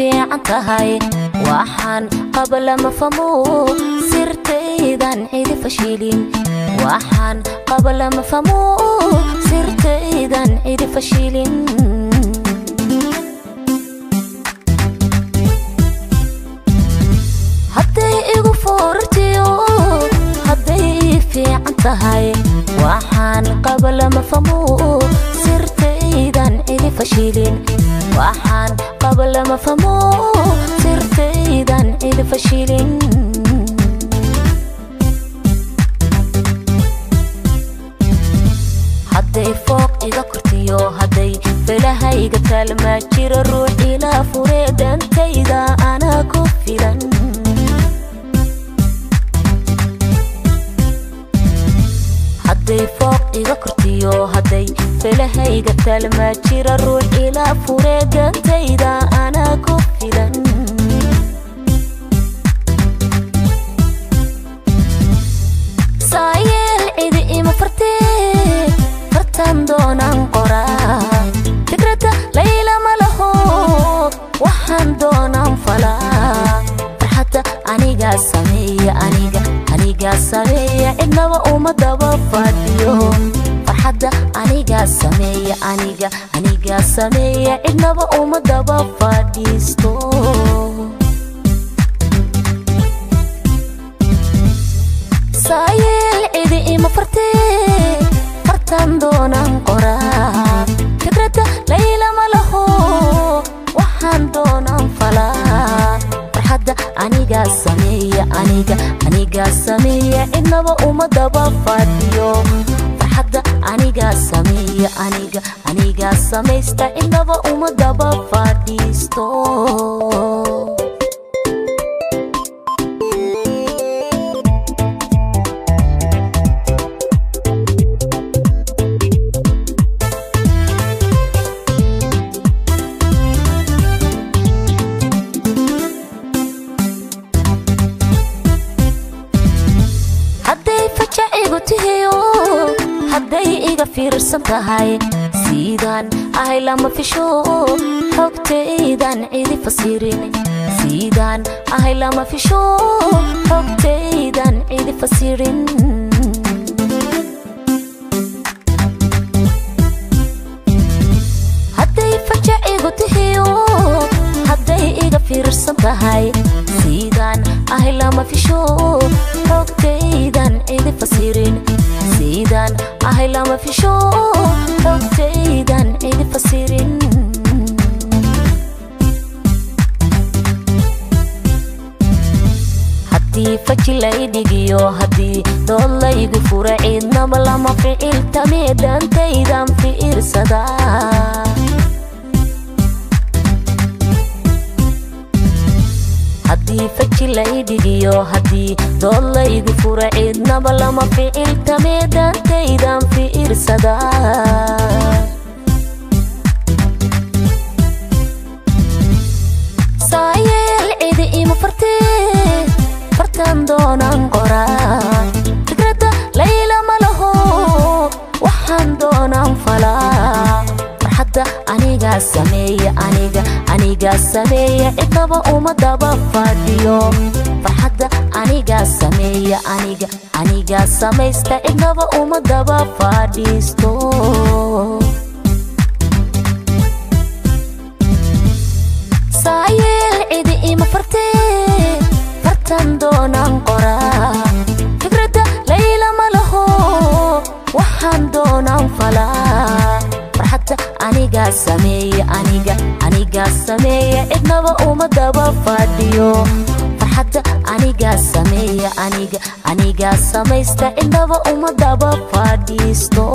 fiican tahay waxaan qabla ma famo sirtaydan cidi fashilin waxaan qabla ma famo sirtaydan cidi fashilin hadday igu foortiyo hadday fiican tahay waxaan qabla ma famo sirtaydan cidi fashilin waxaan qabla ma famo sirtaydan cidi fashilin hadday fooq iga kortiyo hadday felahayga taalma jiro ruux ila fure dantayda anaa ku filan hadday fooq iga kortiyo hadday felahayga taalma jiro ruux ila fure dantayda anaa ku filan saayeel cidi ima fartee fartan doonaan qoraa fikradda layla ma laho waxaan doonaan falaa farxadda anigaa sameeya aniga anigaa sameeya cidnaba uma daba fadhiyo farxadda anigaa sameeya aniga anigaa sameeya cidnaba uma daba fadhiisto saayeel cidi ima fartee fartan doonaan qoraa fikradda layla ma laho waxaan doonaan falaa farxadda anigaa sameeya aniga anigaa sameeya cidnaba uma daba fadhiyo farxadda anigaa sameeya aniga anigaa samaysta cidnaba uma daba fadhiisto hadday fajacigu tihiyo hadday iga fiirsan tahay sidaan ahay lama fisho xogtaydan cidi fasirin sidaan ahay lama fisho xogtaydan cidi fasirin hadday fajacigu tihiyo hadday iga fiirsan tahay sidaan ahay lama fisho xogtaydan cidi fasirin sidaan ahay lama fisho xogtaydan cidi fasirin haddii faji lay dhigiyo haddii dood laygu fura cidnaba lama ficiltamee dantaydan fiirsadaa haddii faji lay dhigiyo haddii dood laygu fura cidnaba lama ficiltamee dantaydan fiirsadaa saayeel cidi ima fartee fartan doonaan qoraa fikradda layla ma laho waxaan doonaan falaa farxadda anigaa sameeya aniga anigaa sameeya cidnaba uma daba fadhiyo farxadda anigaa sameeya aniga anigaa samaysta cidnaba uma daba fadhiisto saayeel cidi ima fartee fartan doonaan qoraa fikradda layla ma laho waxaan doonaan falaa farxadda anigaa sameeya aniga anigaa sameeya cidnaba uma daba fadhiyo farxadda anigaa sameeya aniga anigaa samaysta cidnaba uma daba fadhiisto.